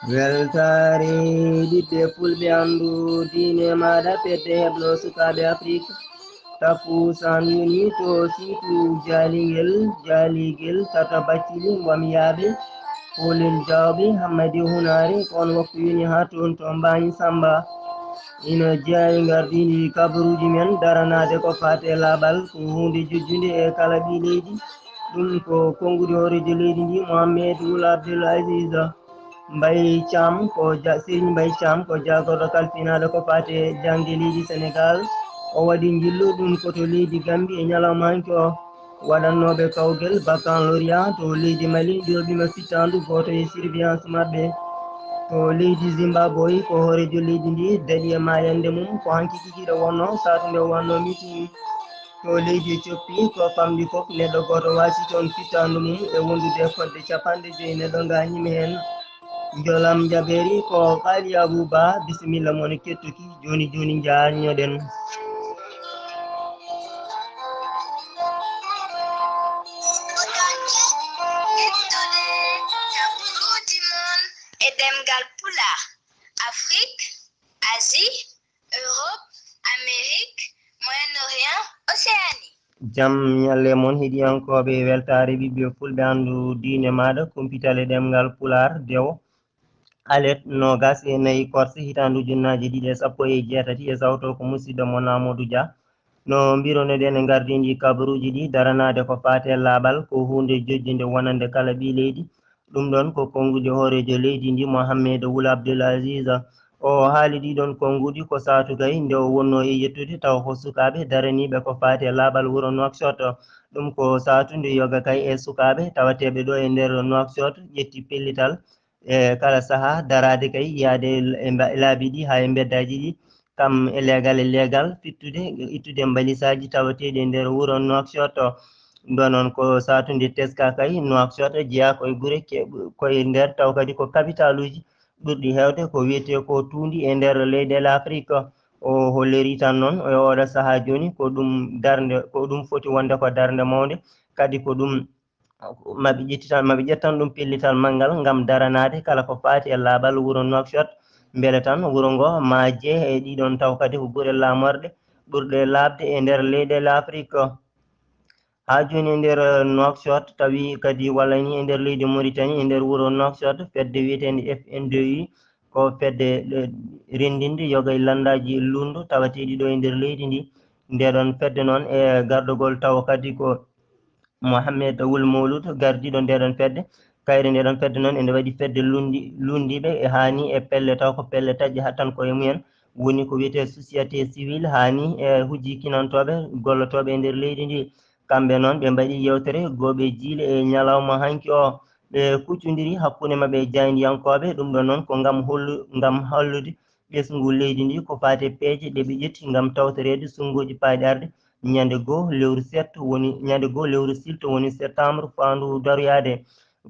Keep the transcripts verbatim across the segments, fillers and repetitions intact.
Weltaare ɓiɓɓe fulɓe, anndu diine maaɗa, fedde heblo sukaaɓe Afrik. Tapu sanwini to siitu jaaligel, jaaligel tata baccili mbamyaaɓe, poolel jawɓe, hammadi hunaare, ko on waktu yoni haa toon to Mbaañ Samba. Ina jeyaa e ngardiindi kabaruuji men, daranaade ko faati e laaɓal, ko huunde jojjunde e kala ɓii leydi. Ɗum ko konnguɗi hooreejo leydi ndi, Mohamed Wul Abdel Aziz. Mbaye Thiam ko ja-, Serigne Mbaye Thiam ko jaagorɗo kalfinaaɗo ko faati e jaŋde leydi Senegaal. O waɗi njillu ɗum ko to leydi Gambie e ñalawma hanki o. Waɗannooɓe kawgel baccalauréat to leydi Mali, jooɓiima fittaandu gooto e surveillance maɓɓe. To leydi Zimbabwe, ko hooreejo leydi ndi daɗi e maayande mum, ko hanki kikiiɗe wonnoo, saatu nde o waɗnoo meeting. To leydi Ethiopie, ko famɗi fof, neɗɗo gooto waasi toon fittaandu mum e wondude e fodde capanɗe joyi neɗɗo ngaañiima heen. Njolam jabeeri ko Qaali Abuu Ba, bisimilla mon kettuki, jooni jooni njaarñoɗen. Oɗon kettude kabaruuji mon e ɗemngal Pulaar, Afrik, Asie, Europe, Amérique, Moyen-Orient, Océanie. Jam ñalle mon heɗiyankooɓe weltaare ɓiɓɓe fulɓe, anndu diine maaɗa, kumpital e ɗemngal Pulaar, dewo, alet noogas e nayi korse, hitaande ujunnaaje ɗiɗi e sappo e jeetati, e sawto ko musidɗo mon Amadou Dia. No mbirunoɗen e ngardiindi kabaruuji ɗi, daranaade ko faati e laaɓal, ko huunde jojjunde wonande kala ɓii leydi. Ɗum ɗoon ko konnguɗi hooreejo leydi ndi, Mohamed Wul Abdel Aziz. O haali ɗii ɗoon konnguɗi ko saatu kay nde o wonnoo e yettude, tawa ko sukaaɓe daraniiɓe ko faati e laaɓal wuro Nouakchott. Ɗum ko saatu nde yoga kay e sukaaɓe tawateeɓe ɗo e nder Nouakchott ƴetti pellital e kala sahaa daraade kay, yahde e mba-, laabi ɗi haa e mbeddaaji ɗi, kam e leegal e leegal, fittude, ittude mbalisaaji tawateeɗi e nder wuro Nouakchott. Ɗum ɗo noon ko saatu nde teska kay, Nouakchott jeyaa ko e gure ke-, ko e nder, taw kadi ko kapitaaluuji ɓurɗi heewde ko wiyetee ko tuundi e nder leyɗeele Afrik. O holliri tan noon e oɗo sahaa jooni ko ɗum darnde, ko ɗum foti wonde ko darnde mawnde, kadi ko ɗum maɓe ƴetti tan, maɓe ƴettan ɗum pellital manngal ngam daranaade kala ko faati e laaɓal wuro Nouakchott, mbele tan wuro ngo majje e ɗiɗon taw kadi ko gure laamorɗe ɓurɗe laaɓde e nder leyɗeele Afrik. Haa jooni e nder Nouakchott tawi kadi walla ni e nder leydi Mauritanie, e nder wuro Nouakchott, fedde wiyeteende F N D U, ko fedde, eh, renndinde yoga e lanndaaji lunndu tawateeɗi ɗo e nder leydi ndi. Nde ɗon fedde noon e gardogol tawa kadi ko Mohamed Wul Mouloud, gardiiɗo nde ɗon fedde. Kayre nde ɗon fedde noon ene waɗi fedde lundi-, lundiiɓe e haani e pelle taw ko pelle taƴƴe hattan ko e mumen. Woni ko wiyetee société civile haani e hujjikinantooɓe, gollotooɓe e nder leydi ndi. Kamɓe noon ɓe mbaɗi yewtere gooɓe jiile e ñalawma hanki o. Ɓe kuccondiri hakkunde maɓɓe e jaayndiyankooɓe. Ɗum ɗo noon ko ngam hollu-, ngam hollude ɓesngu leydi ndi ko faati e peeje ɗe ɓe ƴetti ngam tawtoreede sunnguuji paaɗi arde ñande goo lewru setto woni, ñande goo lewru silto woni septembre faandu daroyaade.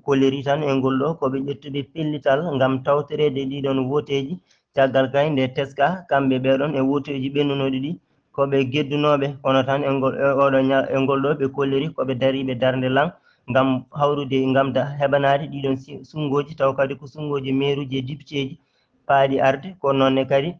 Kolliri tan e ngol ɗo ko ɓe ƴettuɓe pellital ngam tawtoreede ɗiɗon wooteeji. Caggal kay nde teska kamɓe ɓeɗon e wooteeji ɓennunooɗi ɗi, ko ɓe geddunooɓe, kono tan e ngol, e oɗo ña-, e ngol ɗo ɓe kolliri ko ɓe dariiɓe darnde lan ngam hawrude, ngam da-, heɓanaade ɗiɗon si-, sunnguuji, taw kadi ko sunnguuji meeruuji e dipiteeji paaɗi arde, ko noon ne kadi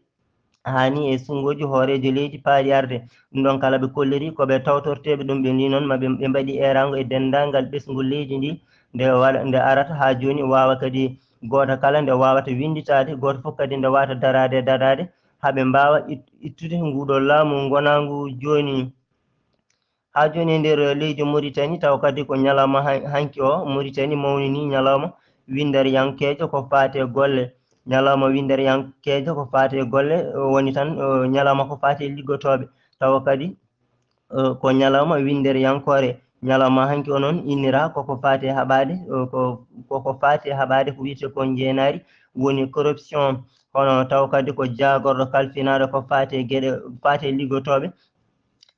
haani e sunnguuji hooreejo leydi paaɗi arde. Ɗum ɗon kala ɓe kolliri ko ɓe tawtorteeɓe ɗum, ɓe ni noon ma ɓe, ɓe mbaɗi eeraango e denndaangal ɓesngu leydi ndi, nde waɗa, nde arata haa jooni waawa kadi gooto kala nde waawata winnditaade, gooto fof kadi nde waawata daraade e dadaade, haa ɓe mbaawa it-, ittude nguuɗo laamu ngonaangu jooni. Haa jooni e nder leydi Mauritanie, taw kadi ko ñalawma han-, hanki o, Mauritanie mawnini ñalawma winndariyankeejo ko faati e golle. Ñalawma winndariyankeejo ko faati e golle, o woni tan, o, ñalawma ko faati e liggotooɓe. Tawa kadi, o, ko ñalawma winndariyankoore. Ñalawma hanki o noon innira koko faati e haɓaade, o, ko, koko faati e haɓaade ko wiyetee ko njeenaari, woni corruption. Kono taw kadi ko jaagorɗo kalfinaaɗo ko faati e geɗe, faati e liggotooɓe.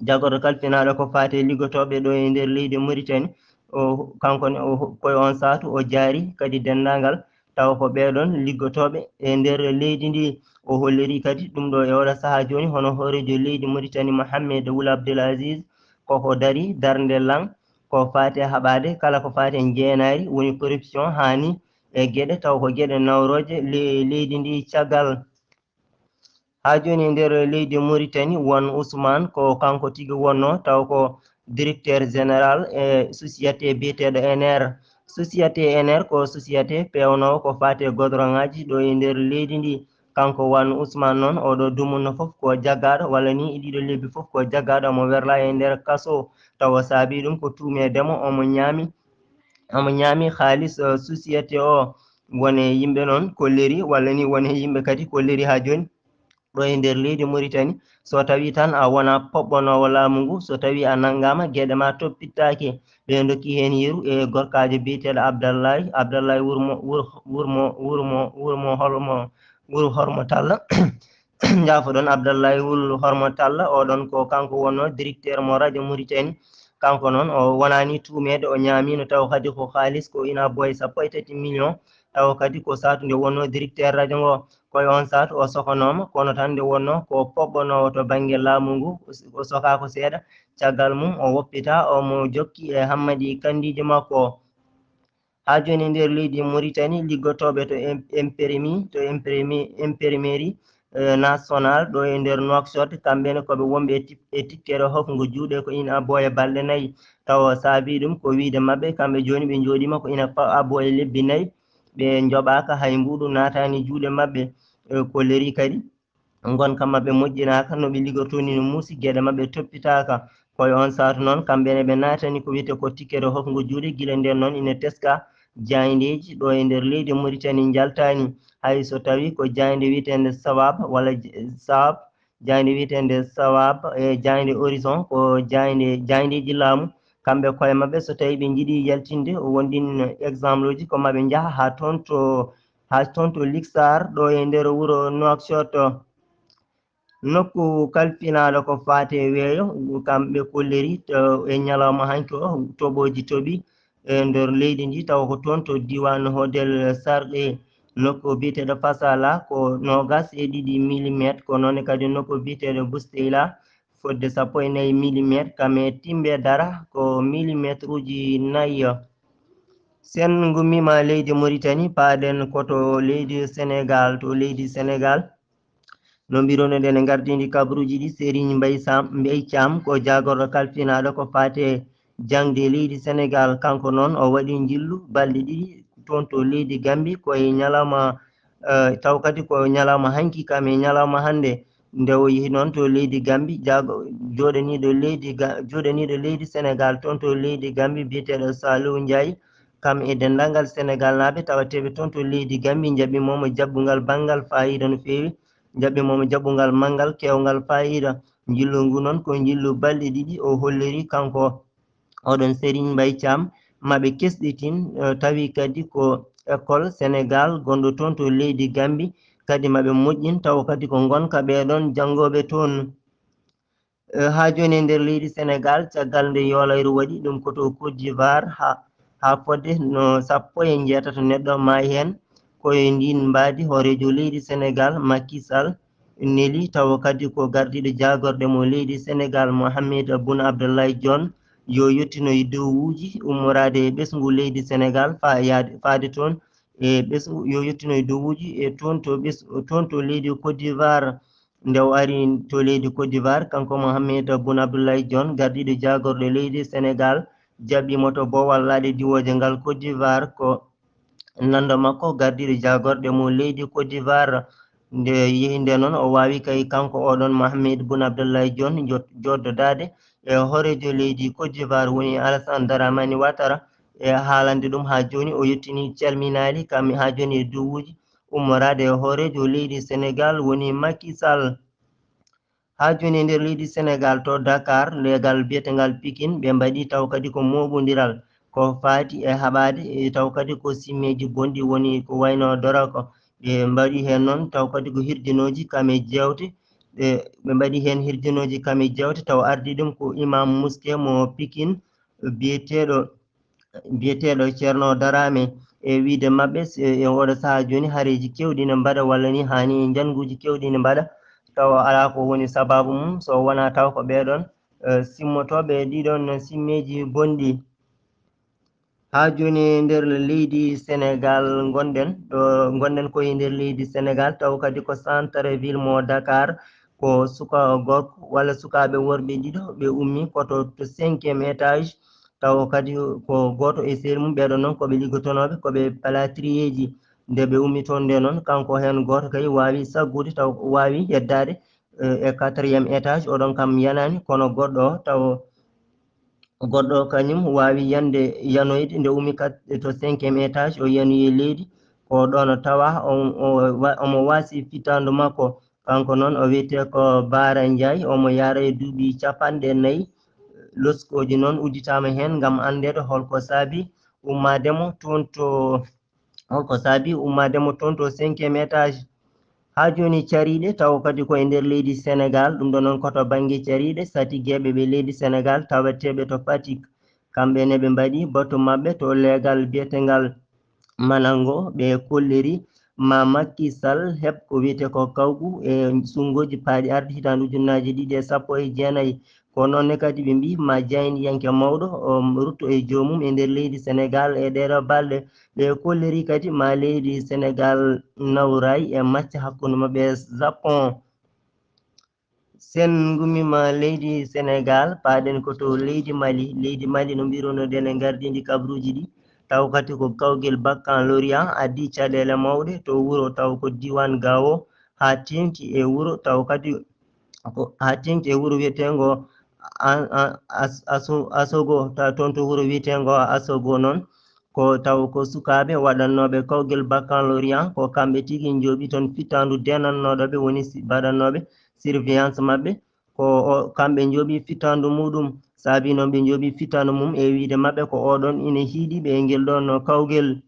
Jaagorɗo kalfinaaɗo ko faati e liggotooɓe ɗo e nder leydi Mauritanie. O, kanko ne, o, ko e on saatu o jaari kadi denndaangal tawa ko ɓeɗon liggotooɓe e nder leydi ndi. O holliri kadi ɗum ɗo e oɗo sahaa jooni hono hooreejo leydi Mauritanie Mohamed Wul Abdel Aziz koko dari darnde lan ko faati e haɓaade kala ko faati e njeenaari woni corruption haani e geɗe taw ko geɗe nawrooje leydi ndi. Caggal haa jooni e nder leydi Mauritanie, won Ousmane, ko kanko tigi wonnoo taw ko directeur général e société biyeteeɗo N R. Société N R ko société peewnoowo ko faati e godorongaaji ɗo e nder leydi ndi. Kanko wonnoo Ousmane noon, oɗo dumunna fof ko jaggaaɗo, walla ni e ɗiɗo lebbi fof ko jaggaaɗo, omo werlaa e nder kaso. Tawa saabii ɗum ko tuumeede mo omo ñaami omo ñaami haalis société o. Wone yimɓe noon kolliri, walla ni wone yimɓe kadi kolliri haa jooni ɗo e nder leydi Mauritanie. So tawii tan a wona poɓɓonoowo laamu ngu, so tawii a nanngaama, geɗe ma toppittaake. Ɓe ndokki heen yeru e gorkaajo biyeteeɗo Abdallahi Abdallahi wurmo wurmo wurmo wurmo hormo wuro hormo talla. Njaafoɗon Abdallahi wul hormo talla, oɗon ko kanko wonnoo directeur mo radio Mauritanie. Kanko noon o wonaani tuumeede, o ñaamiino taw kadi ko haalis ko ina boye sappo e tati million. Taw kadi ko saatu nde wonnoo directeur radio ngo. Koye on saatu o sokonooma, kono tan nde wonnoo ko poɓɓonoowo to bannge laamu ngu, o sokaako seeɗa. Caggal mum o woppitaa, omo jokki e hammadi kanndiiji makko. Haa jooni e nder leydi Mauritanie, liggotooɓe to imprimerie, to imprimerie national ɗo e nder Nouakchott, kamɓe ne ko ɓe wonɓe e tikkere hofngo juuɗe ko ina abbo e balɗe nayi. Tawa saabii ɗum ko wiyde maɓɓe, kamɓe jooni ɓe njooɗiima ko ina abbo e lebbi nayi, ɓe njoɓaaka, hay mbuuɗu naataani juuɗe maɓɓe. Ko leri kadi ngonka maɓɓe moƴƴinaaka, no ɓe ligortoo ni no muusi, geɗe maɓɓe toppitaaka. Ko e on saatu noon, kamɓe ne ɓe naatani ko wiyetee ko tikkere hofngo juuɗe. Gila ndeen noon ina teska jaayndeeji ɗo e nder leydi Mauritanie njaltaani. Hay so tawii ko jaaynde wiyeteende Sawab walla Sawab, jaaynde wiyeteende Sawab e jaaynde Horizon ko jaaynde, jaayndeeji laamu. Kamɓe koye maɓɓe, so tawii ɓe njiɗi yaltinde wonɗin exemple uji, ko maɓe njaha haa toon to, haa toon to Liksar ɗo e nder wuro Nouakchott. Nokku kalfinaaɗo ko faati e weeyo, kamɓe kolliri e ñalawma hanki o, toɓooji toɓi e nder leydi ndi, tawa ko toon to diiwaan Hodel Sarɗe, nokku biyeteeɗo Fasala, ko noogas e ɗiɗi millimetre, ko noon kadi nokku biyeteeɗo Busteyla, fodde sappo e nayi millimetre, kam e Timbe Dara ko millimetre uji nayi. Sen ngummiima leydi Mauritanie, paaɗen ko to leydi Senegal. To leydi Senegal, no mbirunoɗen e ngardiindi kabaruuji ɗi, Serigne Mbaye Sam, Mbaye Thiam ko jaagorɗo kalfinaaɗo ko faati e jaŋde leydi Senegal. Kanko noon o waɗi njillu balɗe ɗiɗi toon to leydi Gambi, ko e ñalawma, eh, taw kadi ko ñalawma hanki kam e ñalawma hannde. Nde o yehi noon to leydi Gambi, jaago-, jooɗaniiɗo leydi Ga-, jooɗaniiɗo leydi Senegal toon to leydi Gambi biyeteeɗo Saliou Ndiaye, kam e denndaangal Senegaalnaaɓe tawateeɓe toon to leydi Gambi, njaɓɓiima mo jaɓɓungal banngal faayiida no feewi, njaɓɓiima mo jaɓɓungal manngal keewngal faayiida. Njillu ngu noon ko njillu balɗe ɗiɗi o holliri kanko oɗon Serigne Mbaye Thiam, maɓe kesɗitin, eh, tawi kadi ko école Senegal gonɗo toon to leydi Gambi, kadi maɓe moƴƴin tawa kadi ko ngonka ɓeɗon janngooɓe toon. Eh, haa jooni e nder leydi Senegal, caggal nde yoolayru waɗi ɗum ko to Côte d'Ivoire, haa, haa fodde no sappo e njeetato neɗɗo maayi heen, ko e ndiin mbaadi hooreejo leydi Senegal, Macky Sall, neli tawa kadi ko gardiiɗo jaagorɗe mo leydi Senegal, Mohamed Boun Abdallah Dionne, yo yottinoy dowuuji ummoraade e ɓesngu leydi Senegal faa yaade, faade toon e ɓesngu, yo yottinoy dowuuji e toon to ɓes-, toon to leydi Côte d'Ivoire. Nde o ari to leydi Côte d'Ivoire, kanko Mohamed Boun Abdallah Dionne, gardiiɗo jaagorɗe leydi Senegal, jaɓɓiimo to boowal laaɗe diwooje ngal Côte d'Ivoire, ko nanndo makko gardiiɗo jaagorɗe mo leydi Côte d'Ivoire. Nde yehi nde noon, o waawi kay kanko oɗon Mohamed Boun Abdallah Dionne jo-, jooɗodaade e hooreejo leydi Côte d'Ivoire woni Alassane Dramane Ouattara e haalande ɗum haa jooni o yettinii calminaali kam haa jooni e dowuuji ummoraade e hooreejo leydi Senegal woni Macky Sall. Haa jooni e nder leydi Senegal to Dakar, leegal biyetengal Pikin, ɓe mbaɗi taw kadi ko mooɓondiral ko faati e haɓaade, e taw kadi ko simmeeji bonɗi woni ko wayno doroko. Ɓe mbaɗi heen noon taw kadi ko hirjinooji kam e jeewte, ɓe, ɓe mbaɗi heen hirjinooji kam e jeewte, taw ardi ɗum ko imam moské mo Pikin, biyeteeɗo, biyeteeɗo Ceerno Daraame. E wiyde maɓɓe, s-, e oɗo sahaa jooni, hareeji keewɗi ne mbaɗa, walla ni haani e njannguuji keewɗi ne mbaɗa, tawa alaa ko woni sabaabu mum, so wonaa taw ko ɓeeɗoon, eh, simmotooɓe e ɗiɗoon simmeeji bonɗi. Haa jooni e nder leydi Senegaal ngonɗen, ɗo ngonɗen ko e nder leydi Senegaal, taw kadi ko centre ville mo Dakar, ko suka gorko walla sukaaɓe worɓe ɗiɗo, ɓe ummi ko to, to cinquième étage, taw kadi ko gooto e seeri mum, ɓeeɗo noon ko ɓe liggotonooɓe, ko ɓe palatriyeeji. Nde ɓe ummi toon nde noon, kanko heen gooto kay waawi saggude, taw waawi yeddaade, eh, e quatrième étage, oɗon kam yanaani, kono goɗɗo o taw goɗɗo o kañum waawi yande yanoyde nde ummi kat to cinquième étage, o yanoyi e leydi, ko ɗoon o tawa o, o wa-, omo waasi fitaandu makko. Kanko noon o wiyetee ko Baara Njaay, omo yaara e duuɓi capanɗe nayi. Loskooji noon udditaama heen ngam anndeede holko saabi ummaade mo toon to, holko saabi ummaade mo toon to cinquième étage. Haa jooni cariiɗe taw kadi ko e nder leydi Senegaal, ɗum ɗo noon ko to bannge cariiɗe satigeeɓe ɓe leydi Senegaal taweteeɓe to Fatick. Kamɓe ne ɓe mbaɗi batu maɓɓe to leegal biyetengal Manango, ɓe kolliri ma Macky Sall heɓ ko wiyetee ko kawgu e sunngooji paaɗi arde hitaande ujunnaaji ɗiɗi e sappo e jeenayi. Ko noon ne kadi ɓe mbii ma jaayndiyanke mawɗo o rutto e joomum e nder leydi Senegaal e ɗeeɗo balɗe. Ɓe kolliri kadi ma leydi Senegaal nawray e macca hakkunde maɓɓe e Japon. Sen ngummiima leydi Senegaal, paaɗen ko to leydi Mali. Leydi Mali no mbirunoɗen e ngardiindi kabaruuji ɗi, taw kadi ko kawgel Baccalauréat addi caɗeele mawɗe to wuro taw ko diiwaan Gao, haa teeŋti e wuro taw kadi ko, haa teeŋti e wuro wiyeteengo An-, An-, As-, Aso-, Asogo, taw toon to wuro wiyeteengo Asogo noon, ko taw ko sukaaɓe waɗannooɓe kawgel Baccalauréat, ko kamɓe tigi njooɓi toon fitaandu denannooɗo ɓe, woni si-, mbaɗannooɓe surveillance maɓɓe, ko o, kamɓe njooɓi fitaandu muɗum, saabi noon ɓe njooɓi fitaandu mum e wiyde maɓɓe ko oɗon ina hiiɗi ɓe e ngel ɗoon kawgel.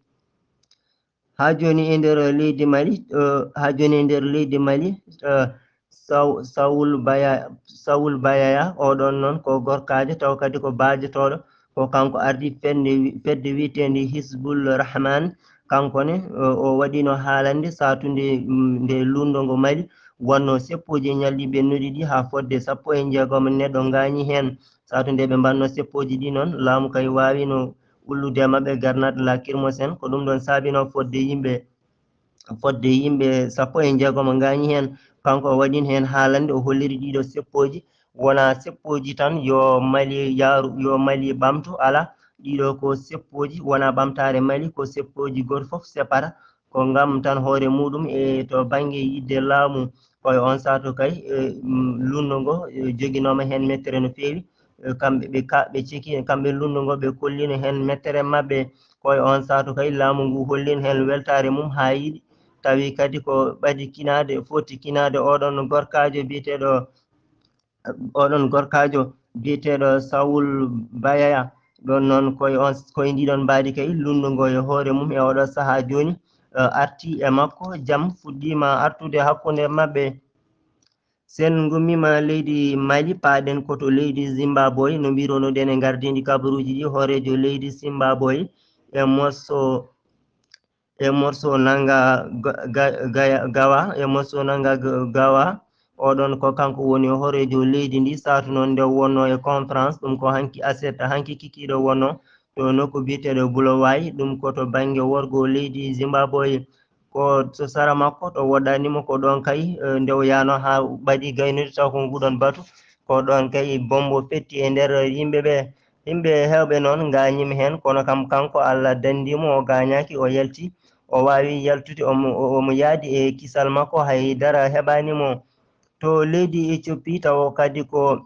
Haa jooni e nder leydi Mali, eh, haa jooni e nder leydi Mali, eh, Saw-, Sawul Baya-, Sawul Bayaya, oɗon noon ko gorkaajo, taw kadi ko baajotooɗo, ko kanko ardi fedde wi-, fedde wiyeteende Hizbul Rahman. Kanko ne, eh, o waɗino haalande saatunde, mm, nde lundo ngo Mali, wonno seppooji e ñalɗi ɓennuɗi ɗi haa fodde sappo e jeegom neɗɗo ngaañi heen. Saatunde ɓe mbanno seppooji ɗi noon, laamu kay waawino ullude e maɓɓe garnat lacrymogène. Ko ɗum ɗoon saabino fodde yimɓe, fodde yimɓe sappo e jeegom ngaañi heen. Kanko o waɗin heen haalande, o holliri ɗiɗo seppooji, wonaa seppooji tan yo Mali yaaru, yo Mali ɓamtu, alaa, ɗiɗo ko seppooji, wonaa ɓamtaare Mali, ko seppooji gooto fof sepata, ko ngam tan hoore muɗum e to bannge yiɗde laamu. Ko e on saatu kay, e, mm, lundo ngo, e, joginooma heen mettere no feewi. E, kamɓe ɓe ka-, ɓe ceki, kamɓe lundo ngo ɓe kollino heen mettere maɓɓe. Ko e on saatu kay laamu ngu hollino heen weltaare mum haa yiɗi. Tawi kadi ko ɓadi kinaade, foti kinaade oɗon gorkaajo biyeteeɗo, oɗon gorkaajo biyeteeɗo Sawul Bayaya. Ɗon noon ko e on, ko e ndiɗon mbaadi kay lundo ngo e hoore mum e oɗo sahaa jooni, eh, arti e makko. Jam fuɗɗiima artude hakkunde maɓɓe. Sen ngummiima leydi Mali, paaɗen ko to leydi Zimbabwe, no mbirunoɗen e ngardiindi kabaruuji ɗi, hooreejo leydi Zimbabwe, e morso, e morso nanga ga-, ga-, gaya-, gawa, e morso nanga ga-, gawa. Oɗon ko kanko woni hooreejo leydi ndi, saatu noon nde wonno e conférence, ɗum ko hanki aset, hanki kikiiɗo wonno to nokku biyeteeɗo Bulawaye, ɗum ko to bannge worgo leydi Zimbabwe. Ko to sara makko, to woɗɗani mo, ko ɗoon kay, eh, nde o yahno haa ɓadi gaynude, taw ko nguɗon batu, ko ɗoon kay bombo fetti e nder yimɓe ɓe. Yimɓe heewɓe noon ngaañiima heen, kono kam kanko Allah danndii mo, o gaañaaki, o yalti, o waawi yaltude, omo, o-, omo yahdi e kisal makko, hay dara heɓaani mo. To leydi Ethiopie, tawo kadi ko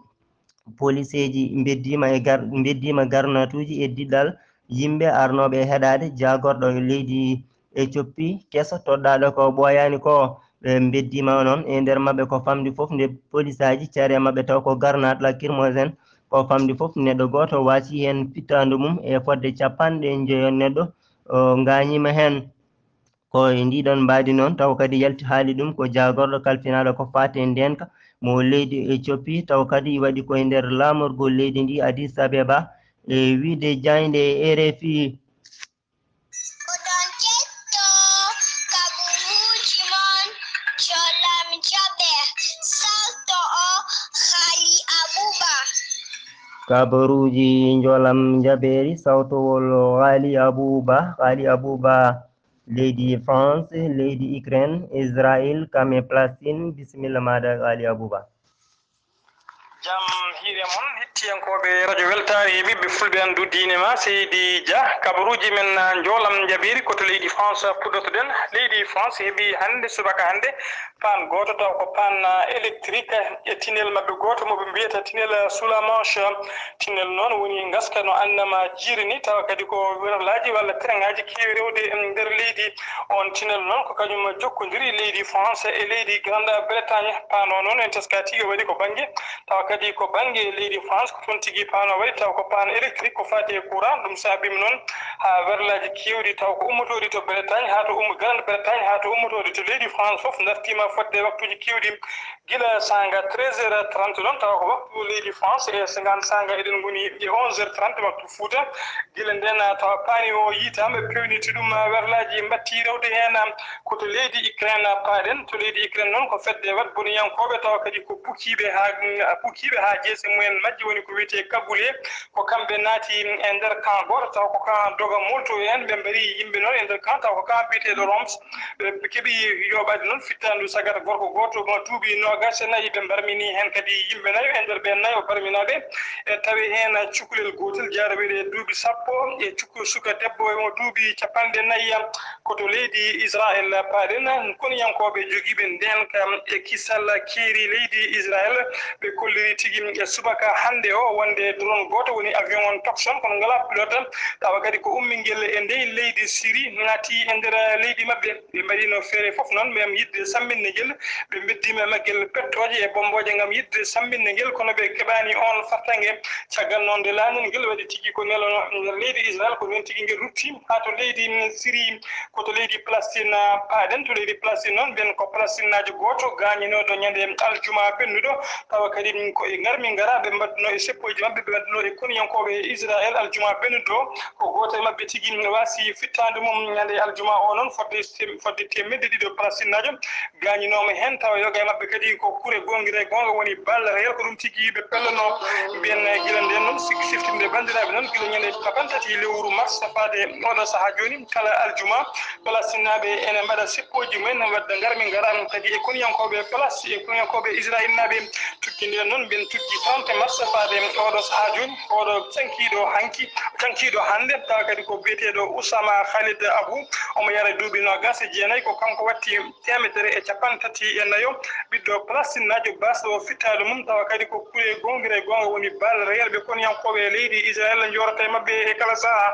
poliseeji mbeddiima e gar-, mbeddiima garnatuuji e diɗɗal yimɓe arnooɓe e heɗaade jaagorɗo leydi Ethiopie keso toɗɗaaɗo ko ɓooyaani ko. Ɓe mbeddiima noon e nder maɓɓe ko famɗi fof nde polisaaji cari e maɓɓe taw ko garnat lacrymogène, ko famɗi fof neɗɗo gooto waasi heen fittaandu mum e fodde capanɗe njoyo neɗɗo, o, ngaañiima heen. Ko e ndiɗon mbaadi noon, taw kadi yalti haali ɗum ko jaagorɗo kalfinaaɗo ko faati e ndeenka mo leydi Ethiopie, taw kadi waɗi ko e nder laamorgol leydi ndi Addis Abeba, e wiyde jaaynde R F I. Oɗon keɗto kaɓuuji mon, Jolam Joɓe, salto o Xaali Abuba. Kabaruuji njolam njabeeri sawtowol Ghali Abouba, Ghali Abouba, leydi France, leydi Ukraine, Israël, kam e Palestine. Bisimilla maaɗa Ghali Abouba. Jam hiire mon, hettiyankooɓe radio Weltaare e ɓiɓɓe fulɓe anndu diine ma, Seydi Dia, kabaruuji men njolam njabeeri ko to leydi France puɗɗotoɗen. Leydi France heɓi hannde, subaka hannde, paan gooto, taw ko paan électrique e tinel maɓɓe gooto mo ɓe mbiyata tinel Soulamanche. Tinel noon woni ngaska no annama jiiri ni, tawa kadi ko werlaaji walla tereŋaaji keewi rewde e nder leydi. On tinel noon ko kañum jokkondiri leydi France e leydi Grande Bretagne. Paan o noon en teska tigi waɗi ko bannge, tawa kadi ko bannge leydi France ko toon tigi paan o waɗi, tawa ko paan électrique ko faati e courant. Ɗum saabiima noon haa werlaaji keewɗi taw ko ummotooɗi to Bretagne haa to ummo Grande Bretagne haa to ummotooɗi to leydi France fof ndartiima fodde waktuuji keewɗi. Gila saanga treize heures trente noon, tawa ko waktu leydi France, e ngaan saanga eɗen ngoni e onze heures trente waktu Fuuta. Gila ndeen, tawa paani o yiytaama, ɓe peewniti ɗum, werlaaji mbattii rewde heen. Ko to leydi Ukraine paaɗen. To leydi Ukraine noon, ko fedde waɗboniyankooɓe, tawa kadi ko bukiiɓe haa, bukiiɓe haa jeese mumen majji, woni ko wiyetee Kabule. Ko kamɓe naati e nder camp gooto, taw ko camp Doga Molto en, ɓe mbari yimɓe noon e nder camp, taw ko camp biyeteeɗo Roms. Ɓe keɓi yooɓaade noon fittaandu sagata gorko gooto mo duuɓi noogaas e nayi, ɓe mbarmini heen kadi yimɓe nayo. E nder ɓeen nayo barminaaɓe, e tawi heen cukalel gootel, jaara wiyde e duuɓi sappo, e cukko suka debbo mo duuɓi capanɗe nayi. Ko to leydi Israel paaɗen, koniyankooɓe jogiiɓe ndeenka e kisal keeri leydi Israel, ɓe kolliri tigi e subaka hannde o wonde drone gooto woni avion on Tucson, kono ngalaa pilote, tawa kadi ko ummingel e ndey leydi Siri, naati e nder leydi maɓɓe. Ɓe mbaɗino feere fof noon ngam yiɗde samminne ngel, ɓe mbeddiima e maggel pettooje e bommbooje ngam yiɗde samminne ngel, kono ɓe keɓaani oon fartaŋŋe. Caggal noon nde laanel ngel waɗi tigi ko nelono nder leydi Israel, ko noon tigi ngel rutti haa to leydi Siri. Ko to leydi Palestine paaɗen. To leydi Palestine noon, ɓeen ko Palestinnaajo gooto gaañinooɗo ñande aljuma ɓennuɗo, tawa kadi ko e ngarmi ngara ɓe mbaɗduno e seppooji maɓɓe, ɓe mbaɗduno e koniyankooɓe Israel aljuma ɓennuɗo. Ko gooto e maɓɓe tigi waasi fittaandu mum ñande aljuma o noon, fodde tem-, fodde teemedde ɗiɗo Palestinnaajo gaañinooma heen, tawa yoga e maɓɓe kadi ko kure goongira e goonga woni balle réel, ko ɗum tigi ɓe pellanoo. Mbiyen gila ndeen noon, sikki siftinde banndiraaɓe noon, gila ñande cappanɗe tati lewru mars faade oɗo sahaa jooni, kala aljuma, Palestinnaaɓe ene mbaɗa seppooji mumen, wadda ngarmi ngara kadi e koniyankooɓe Palestine, e koniyankooɓe Israelnaaɓe. Tuggi ndeen noon, mbiyen tuggi trente mars faade oɗo sahaa jooni, oɗo cankiiɗo hanki, cankiiɗo hannde, tawa kadi ko biyeteeɗo Usama Khalid Abu, omo yara duuɓi noogaas e jeenayi, ko kanko watti teemedere e cappanɗe tati e nayo, ɓiɗɗo Palestinnaajo baasɗo fittaandu mum, tawa kadi ko kure goongira e goonga woni balle réel, ɓe koniyankooɓe leydi Israel njoorata e maɓɓe e kala sahaa.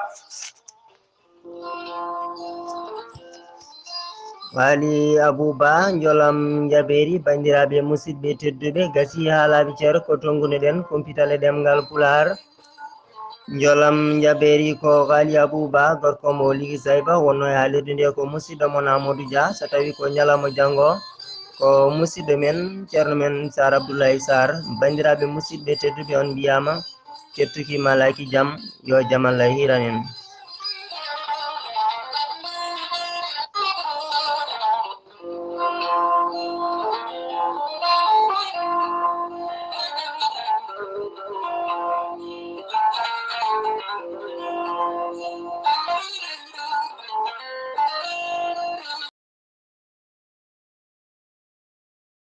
Waali Abouba, njolam njabeeri, banndiraaɓe musidɓe tedduɓe, gasi haalaaɓe ceer ko tonngunoɗen kumpital e ɗemngal Pulaar. Njolam njabeeri ko Ghali Abouba, gorko mo Ligi Sayba, wonno e haalirde nde ko musidɗo mon Amadou Dia, so tawi ko ñalawma janngo, ko musidɗo men, ceerno men Sar Abdoulaye Sar. Banndiraaɓe musidɓe tedduɓe, on mbiyaama, kettuki malaaki jam, yo jam Allah hiran en.